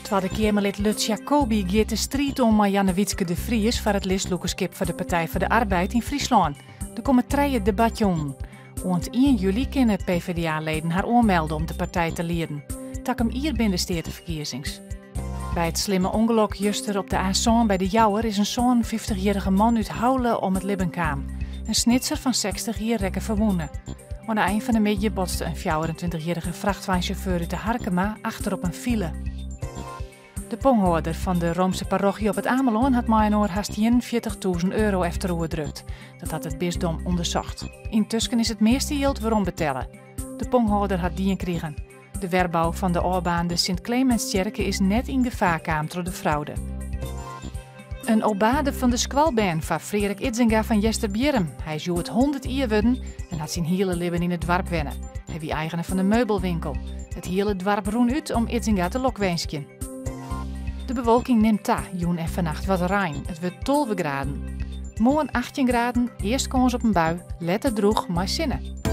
Twadde Keamerlid Lutz Jacobi giet de striid oan mei Jannewietske de Vries foar it listlûkerskip foar de Partij foar de Arbeid yn Fryslân. Der komme trije debatjûnen. Oant ien july kinne PvdA-leden har oanmelde om de partij te lieden. Takom jier binne de steateferkiezings. By it slimme ûngelok juster op de A sân by De Jouwer is in 57-jierrige man út Haule om it libben kaam. In Snitser fan 60 jier rekke ferwûne. Oan de ein fan de middei botste in 24-jierrige frachtweinsjauffeur út de Harkema achter op in file. De ponghâlder fan de Roomse parochy op It Amelân hat mei-inoar hast 41.000 euro efteroer drukt. Dat hat it bisdom ûndersocht. Yntusken is it measte jild werombetelle. De ponghâlder hat dien krigen. De werbou fan de ôfbaarnde Sint Clemenstsjerke is net yn gefaar kaam troch de fraude. In aubade fan de skoalbern foar Freark Idzenga fan Easterbierrum. Hy is hjoed 100 jier wurden en hat syn hiele libben yn it doarp wenne. Hy wie eigener fan de meubelwinkel. It hiele doarp rûn út om Idzenga te lokwinskjen. De bewolking nimt ta, jûn en fannacht wat rein. It wurdt 12 graden. Moarn 18 graden, earst kâns op in bui, letter drûch mei sinne.